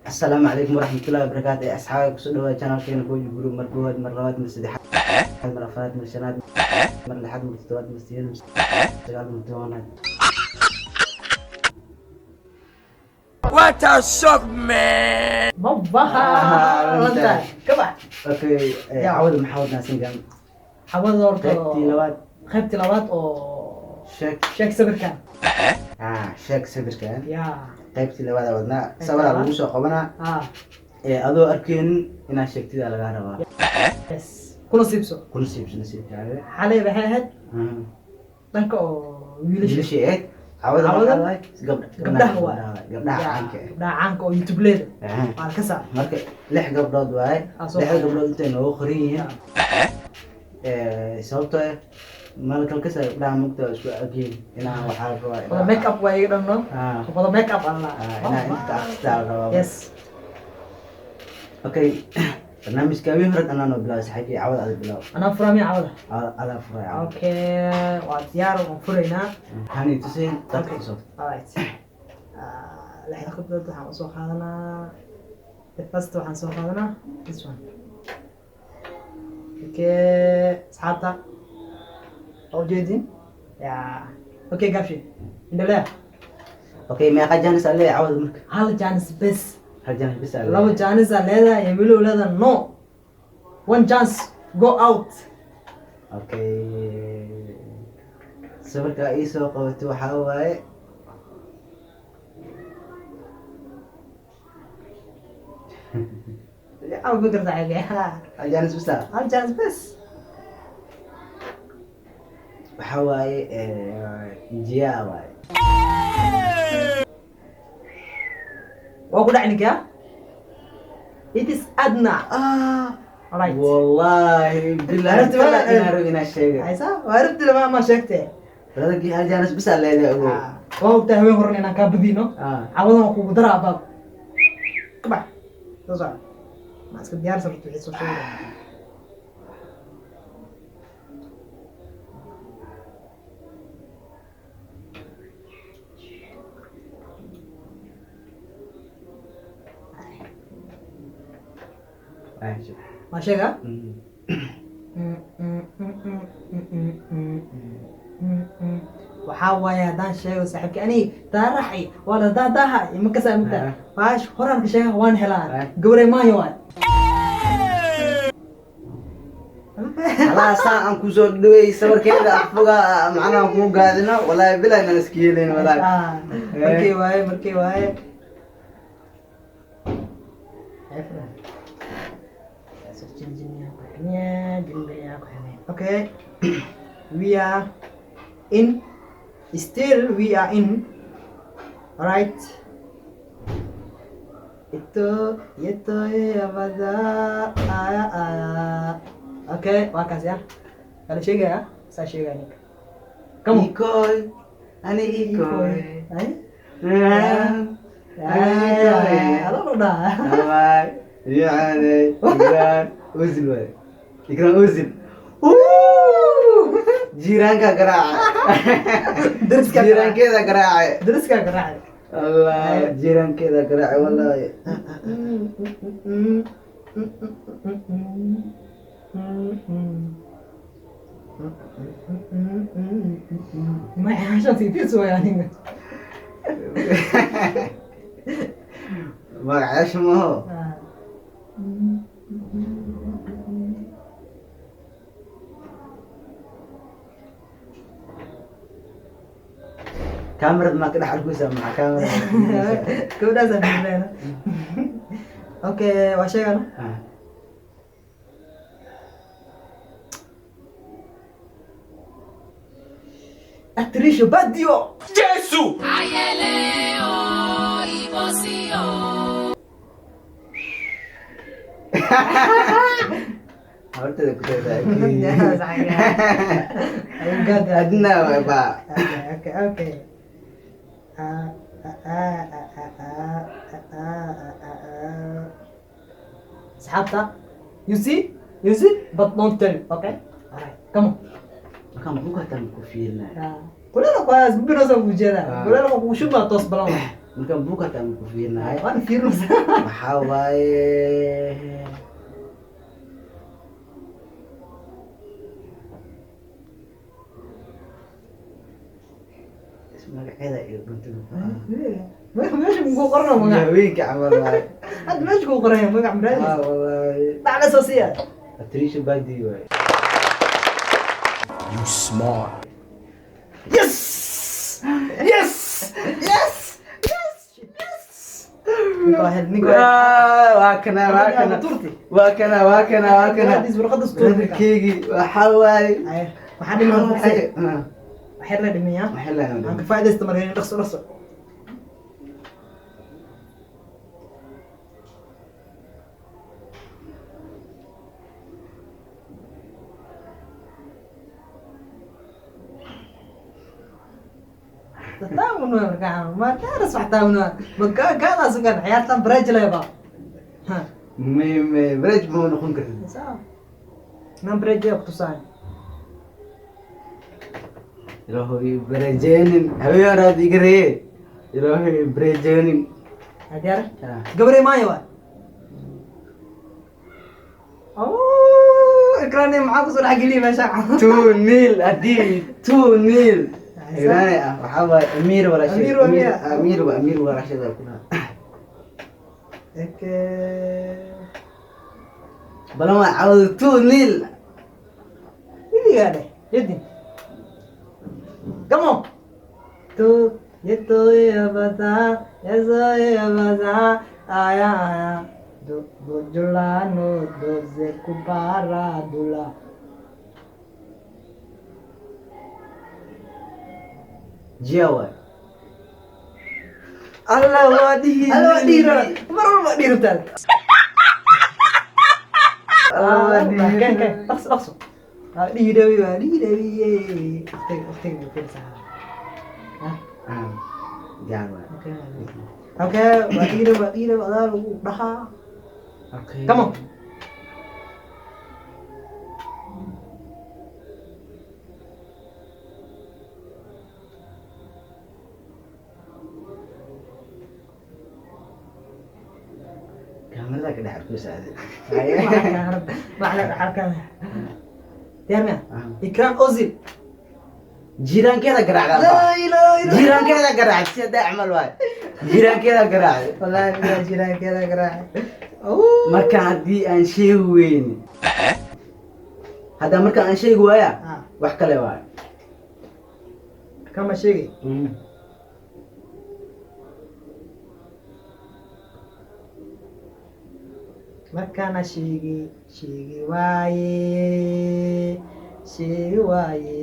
Asalaamu calaykum waraxmatullahi wabarakaatu. Ee asxaabi, kusoo dhawaada channelkeena Koji Group. Mar koowaad, mar labaad, mar saddexaad, mar afraad, mar shanaad, mar lixaad, mar toddobaad, mar sideed, mar sagaal, mar tobanaad. What a shock, man! Mabaha lanta kabax. Okay. Ya. Cawada maxaa wadnaa, singan? Xabada horta. Qaybtii labaad. Qaybtii labaad oo sheeg. Sheeg sawirkan. Sheeg sawirkan. Ya. Qaybtii labaad aa wadnaa. Qaybtii sawiraa labaad. Lagu soo qabanaa ee adoo arkeenin inaad sheegtidaa lagaa rabaa. Yes, kuna siibso. Kuna siibso nasiibkaaga. Xalay waxay ahayd dhanka oo wiilasha. Wiilashii ahayd. Cawada Cawada? maxaa waay? Gabdha. Gabdhaha waay. Gabdhaha Ya, caanka ah. Gabdhaha caanka oo youtube-leeda. Aha. Waa la ka saar. Marka lix gabdhood waaye. Soo lixda qaad. Gabdhood intay noogu qoran yihiin, sababtoo ah malkal kasa gabdhaha mugta waa isku agyihiin inaa waxaa la rabaa Wada make up waa iga dhanno. Wada make up alla. Inaa inta ka akhristaa la rabaa. Yes. Okay, barnaamijka habeen hore anaa noo bilaabay, saxiibkii. Cawada ada bilaab. Anaa furaamiya cawada? Adaa furay cawada. Okay, waa diyaar, waan furaynaa. Waxaan tuseen dadka kusoo. Alright. Lixda khudbadood waxaan usoo qaadanaa, the first waxaan soo qaadanaa this one. Okay, asxaabta waa ujeedin ya. Okay, gabshi endelea. Okay, meeqa chance aa leeyahay cawada marka? Hal chance bes. Hal chance bis aa Laba leeyahay. Chance aa leedahay iyo wilow leedahay. No, one chance, go out. Okay, sawirka ii soo qabatay waxaa waaye Ama fikir saxiib. Hal chance bis aa. Hal chance bes. Waxaa waaye jiyaa waaye. Waa ku dhac ninka. It is Adna. Alright. Wallahi billahi. Aragti inaa rabo inaa sheega. Haysa waa aragti lama ma sheegtee. Brotherkii, hal chance bis aa leedahay, ogow. Waa ogtahay haween horan inaan kaa badino. Cawadan waa kugu daraa baab kabax soo soco, ma iska diyaarsan rabto wixii soo sheegay. Waa sheega. Waxaa waaye haddaan sheego saaxiibka ani daaraxay waa la daadaha ima kasaa mugta. Baash horaan ka sheega waan helaa. Gawray maayo waay. Halaa saa aan kusoo dhawey sawirkeeda afoga macnaha kuu gaadino, wallahi bilahi naan iska yeelayn wallahi. Markii waaye, markii waaye. Okay, we are in, still we are in. Alright, itu itu ya pada aya aya. Okay, waa kaas ya kala sheegaya, saa sheegaya ninka. Come on. Ikoy ani ikoy. Ay? Ani. Adoo dhaha. Amay yani Ikraan Ozil waay, Ikraan Ozil jiiraanka garaaca. Dariska. Jiiraankeeda garaace. Dariska garaacay. Allah, jiiraankeeda garaace wallahi. Ma hashan sii waay aniga. Magacaasha maho. Kamerad maa ka dhex arkaysaa? Maxaa kamerad? Gabadhaasaan fiirnayna. Okay, waa sheegana. Actricio Badio. Jesu! Ayẹlẹ o, ìbò sí o. Hortada ku I got that. Adna waay ba. Okay. Ah, ah, ah, ah, ah, ah, ah, ah, ah. Asxaabta, you see? You see? But don't tell, okay? Alright, come on. Markaan buka tan ku fiirinaya. Kulala kwa binosa kujela. Kulala kwa kushuba tos balan. Markaan buug hataa ma ku fiirinahay. Waan fiirinaysaa. Waxaa waaye magaceeda iyo dhunta. Meesha muku qorna magac. Haweenka camal waaye. Hadda meesha kuu qoraya magac muraadis. Ah, wallaahi. Dhacna soo siiya. Patricia Badi waaye. You smart. Yes, yes, yes, yes, yes! Ninka waa hel, ninka waa hel. Waa waa kana, waa kana. Turti. Waa kana, waa kana, waa kana. Warqadaas, warqadaas turti. Reerkeygii waxaa waaye. Ay, waxaa dhiman Ah, waxyar la dhimiyaa. Maxay leedahay? Aan ka faa'iidaysta marka, dhaqso, dhaqso. تاونوا ما تعرف صح، تاونوا ما كان سكان عيارتان بريج ليبا ها. May bridge ma noqon kartid. صح، نعم، بريج يقتصان. Ilaahow ii barajeenin, habeen horaad iga ree, Ilaahow ii barajeenin. هديار. Ah. قبري ماي وا اوه اكراني معاك وصول حق لي ما شاء. 2-0 haddii 2-0 Ibraani ah, waxaa waaye Amiir walaasheed. Amiir waa miya? Amiir waa, Amiir walaasheed waa kulaha. Okay. Balan waa cawda 2-0. اللي قاله يدي كمون تو ये तो ये बता ऐसा ये बता आया आया दो दो जुलानो दो से कुबारा दुला. Jia waay. Allah, waa dhihi. Allah, waa dhihi rabaa. Mar walba waa dhihi rabtaa. Allah, waa dhihi. Kan kan, dhaqso, dhaqso. Dhihi dhawi, waa dhihi dhawi. Waqtiga, waqtiga fiirsaa. Ah, diyaar waay. Okay, okay, waa dhihi dhawi, waa dhihi dhawi, adaa lagu dhahaa. Okay. Come on. Kaamirada ka dhex arkaysa adi. Diyaar miya? Ah. Ikraan Ozil. Jiiraankeeda garaacda. Laa ilaaha illa. Jiiraankeeda garaacda, si haddaa camal waay, jiiraankeeda garaacda. Wallaahi billahi, jiiraankeeda garaacay. Marka haddii aan sheegi weyne, hadda marka aan sheegi waaya, Ah. wax kale waay. Kama sheegay. Markaana sheegi sheegi waaye, sheegi waaye,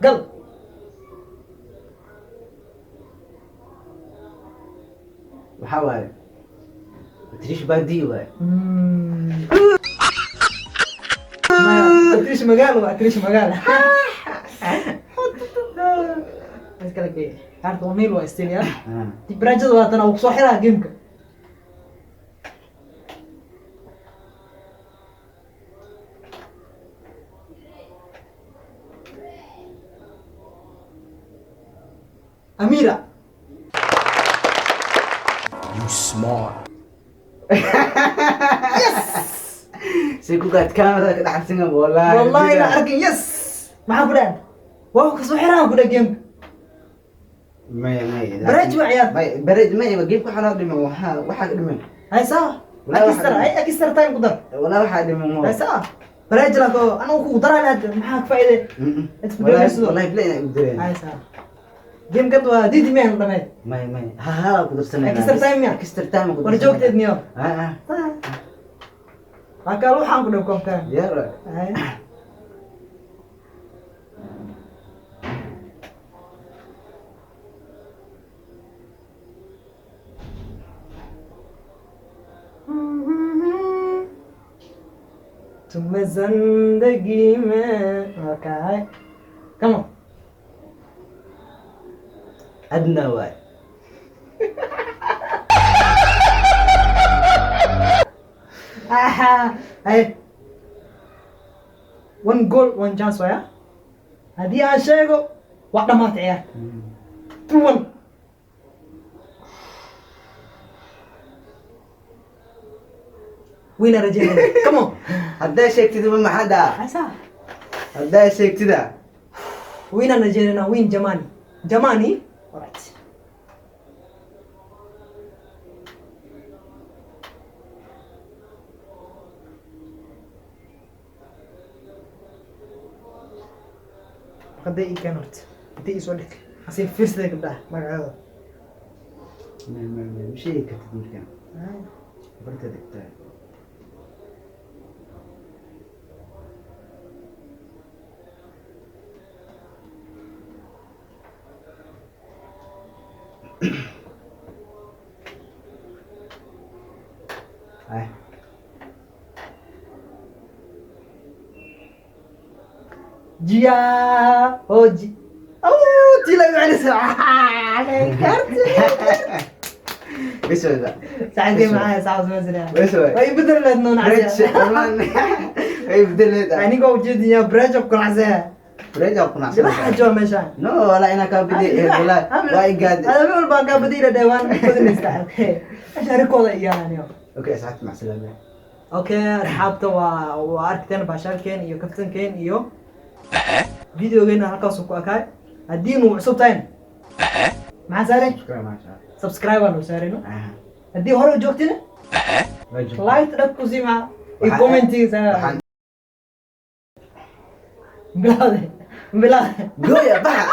gal. Waxaa waaye Patricia Badi waaye. Atrish magaalo waa atrish magaalo. Iskala geey. Harta waa meel waa still ya. Ah. Tibraajada waa tan uu soo xiraa gameka. Amira. You smart. Si ku gaad kamerada ka dhex arsinga, wallahi. Wallahi la arkin, yes. Maxaa ku dhahan? Waa ka soo xiraa ku dhahan gameka. Maya, maya. Baraj waa ciyaar. Maya, baraj maya, gameka waxaa noo dhiman, waxaa dhiman. Hay saa. Wallahi Extra, ay extra time ku dar. Wallahi waxaa dhiman mo. Hay saa. Baraj la ko anagu ku daraa lahayd, maxaa ka faa'iiday? Inta ku Wallahi dheeleyso. Wallahi bilaa inay u direen. Hay saa. Game kan waa didi meen dhameed. Maya, maya, ha ha, ku darsanayna. Extra time miya? Extra time ku War darsanayna. joogteed miyo? Ah ah. Waa kaa waxaan ku dhaw koobkaan. Diyaar waay. Hay. तुम्हें जिंदगी में, okay, come on. Adna waay. Aha, ay one goal, one chance waya. Haddii aan sheego, waa dhamaatay ciyaarta, 2-1. Win aan rajeynayna. Come on. Haddaa sheegtida ma maxaa daa? Asa. Haddaa sheegtida. Win aan rajeynayna, win jamani. Jamani. Alright. Hadday ii keen horta. Intay ii soo dhig. Hase fiirsada gabdhaha magacooda. Ma sheegi kartid markaan. Barta dhigtaa. Ay. Jia Oji. Oh, tila igu celisa. Karti. Bes wada. Saacadii maxaa saacad ma sida. Bes waay. Way bedel leed noon Bridge, casiya. way bedeleed. Anigoo ujeedinaya bridge of qanacsiya. Bridge oo qanacsan. Libaxa jooga meeshaan. No, wala inaa kaa bidi, wallahi waa igaad. Ada meel walbaan kaa badiyay dhawaan badinaysta. Meesha rikooda iyaaniyo. Okay, asxaabta, mac salaama. Okay, asxaabta, waa aragteen baashaalkeen iyo kaftankeen iyo videogeena halkaasuu ku akaay. Haddii nu cusub tahay, maxaa saaray? Subscribe, masha Allah. Subscribe aan u saarayno. Ah, haddii hore u joogtina, waa joogtaa. Like dhab ku sii maca iyo commentiisa. Bilawde bilawde. Gooya baxa.